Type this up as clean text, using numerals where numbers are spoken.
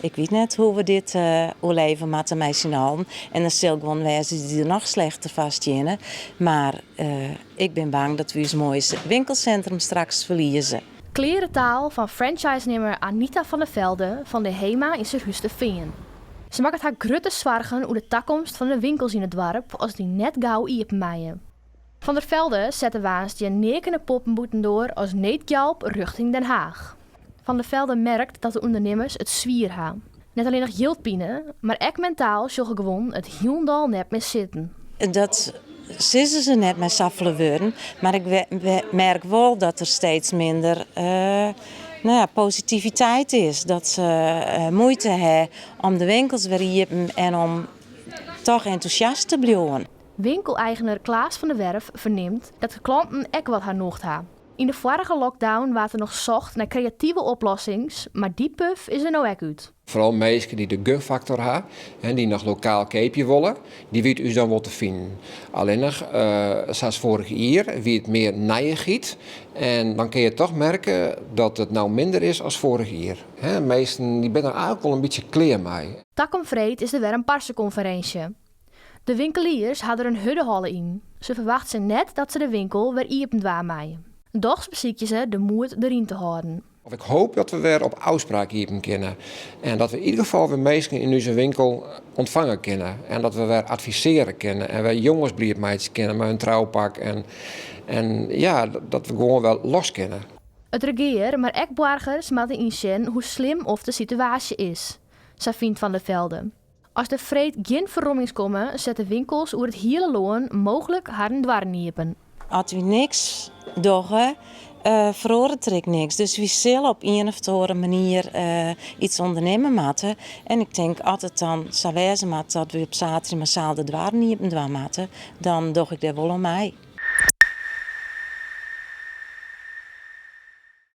Ik wit net hoe't we dit oerleve moatte mei syn allen. En der sil guon wêze dy't der noch slechter foar steane. Mar ik bin bang dat we ús moaie winkelsintrum straks ferlieze. Kleare taal fan franchisenimmer Anita van der Velde fan de Hema yn Surhústerfean. Se makket har grutte soargen oer de takomst fan de winkels yn it doarp as dy net gau iepen meie. Van der Velde sette woansdei neakene poppen bûtendoar as needgjalp rjochting Den Haag. Van der Velde merkt dat de ûndernimmers it swier ha. Net allinnich jildpine, mar ek mentaal sjogge guon it hielendal net mear sitten. Dat sizze se net mei safolle wurden, mar ik merk wol dat der steeds minder no ja, positiviteit is. Dat se muoite ha om de winkels wer iepen en om toch entûsjast te bliuwen. Winkeleigener Klaas van der Werf fernimt dat de klanten ek wat har nocht ha. Yn de foarige lockdown waard der noch socht nei kreative oplossings, mar dy puf is der no ek út. Foaral minsken dy't de gunfaktor ha en dy't noch lokaal keapje wolle, dy witte ús dan wol te finen. Allinnich, sa as foarich jier, wie it mear nijichheid en dan kinne je toch merke dat it no minder is as foarich jier. Minsken dy binne der eigentlik wol in bytsje klear mei. Takom freed is der wer in parsekonferinsje. De winkeliers ha der in hurde holle yn. Se ferwachtsje net dat se de winkel wer iepen dwaan meie. Dochs besykje se de moed deryn te hâlden. Of ik hoop dat we wer op ôfspraak iepen kinne. En dat we yn ieder gefal wer minsken yn ús winkel ûntfange kinne. En dat we wer advisearje kinne. En wer jonges bliid meitsje kinne mei in troupak. En, en ja, dat we gewoan wer los kinne. It regear, mar ek boargers moatte ynsjen hoe slim oft de situaasje is, sa fynt Van der Velde. As der freed gjin ferrommings komme, sette winkels oer it hiele lân mooglik harren doarren iepen. As wy niks dogge, feroaret der ek niks. Dus wy sille op ien of oare manier iets ûndernimme moatte. En ik tink, as it dan sa wêze moat dat wy op saterdei massaal de doarren iepen dwaan moatte, dan doch ik dêr wol oan mei.